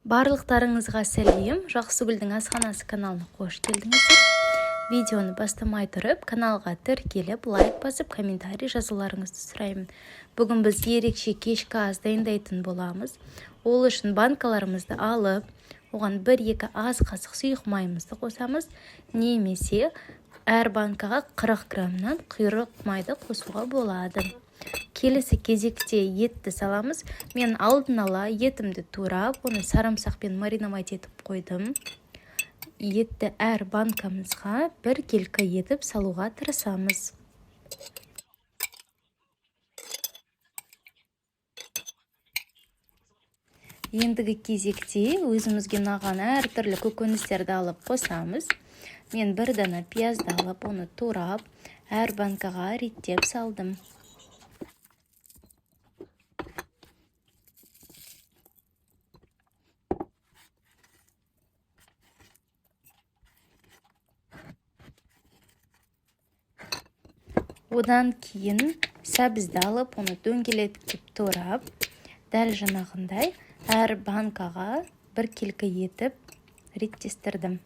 Барлықтарыңызға сәлем! Жақсыгүлдің асханасы каналына қош келдіңіздер! Видеоны бастамай тұрып, каналға тіркеліп, лайк басып, комментарий жазуларыңызды сұраймын. Бүгін біз ерекше кешкі ас дайындайтын боламыз. Ол үшін банкаларымызды алып, оған 1-2 ас қасық сұйық майымызды қосамыз, немесе әр банкаға 40 граммнан құйрық майды қосуға болады. Келесі кезекте етті саламыз. Мен алдын ала етімді турап, оны сарымсақпен мариновать етіп қойдым. Етті әр банкамызға біркелкі етіп салуға тырысамыз. Ендігі кезекте өзімізге ұнаған әртүрлі көкөністерді алып қосамыз. Мен бір дана пиязды алып, оны турап, әр банкаға реттеп салдым. Одан кейін сәбізді алып, оны дөңгелетіп турап, дәл жаңағындай әр банкаға біркелкі етіп реттестірдім.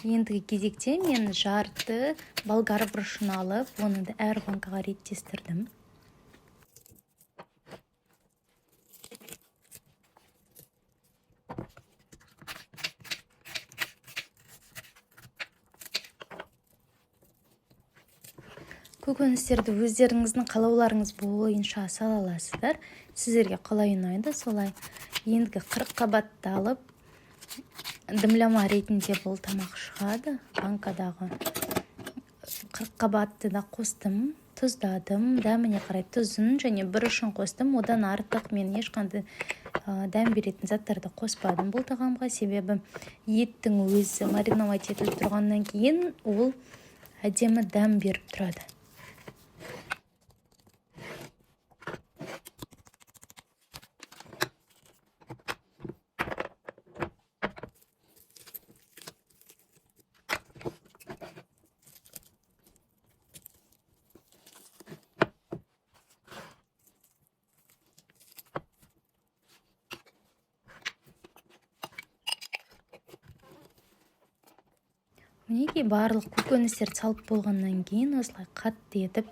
Ендігі кезекте мен жарты болгар бұрышын алып, оны да әр банкаға реттестірдім. Көкөністерді өздеріңіздің қалауларыңыз бойынша сала аласыздар. Сіздерге қалай ұнайды, солай. Ендігі 40 қабатты алып, дымлама ретінде бұл тамақ шығады. Банкадағы 40 қабатты да қостым, тұздадым, дәміне қарай тұзын және бұрышын қостым. Одан артық мен ешқандай дәм беретін заттарды қоспадым бұл тағамға, себебі еттің өзі мариновать етіліп тұрғаннан кейін ол әдемі дәм беріп тұрады. Мінекей, барлық көкөністерді салып болғаннан кейін осылай қатты етіп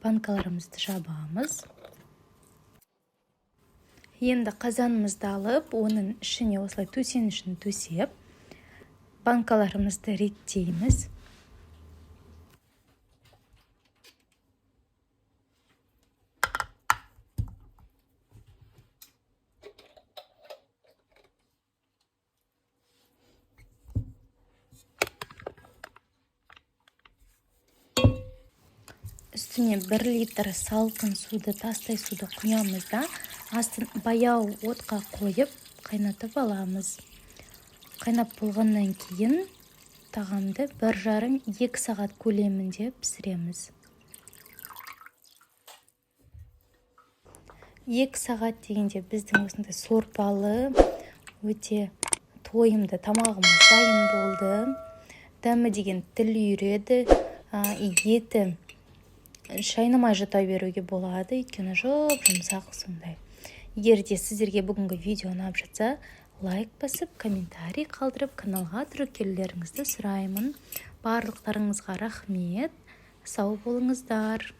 банкаларымызды жабамыз. Енді қазанымызды алып, оның ішіне осылай төсенішін төсеп, банкаларымызды реттейміз. Үстіне 1 литр салқын суды, тастай суды құямыз да, астын баяу отқа қойып қайнатып аламыз. Қайнап болғаннан кейін тағамды 1,5-2 сағат көлемінде пісіреміз. 2 сағат дегенде біздің осындай сорпалы, өте тойымды тамағымыз дайын болды. Дәмі деген тіл үйіреді, еті шайнамай жұта беруге болады, өйткені жұп-жұмсақ сондай. Егер де сіздерге бүгінгі видео ұнап жатса, лайк басып, комментарий қалдырып, каналға тіркелулеріңізді сұраймын. Барлықтарыңызға рахмет. Сау болыңыздар.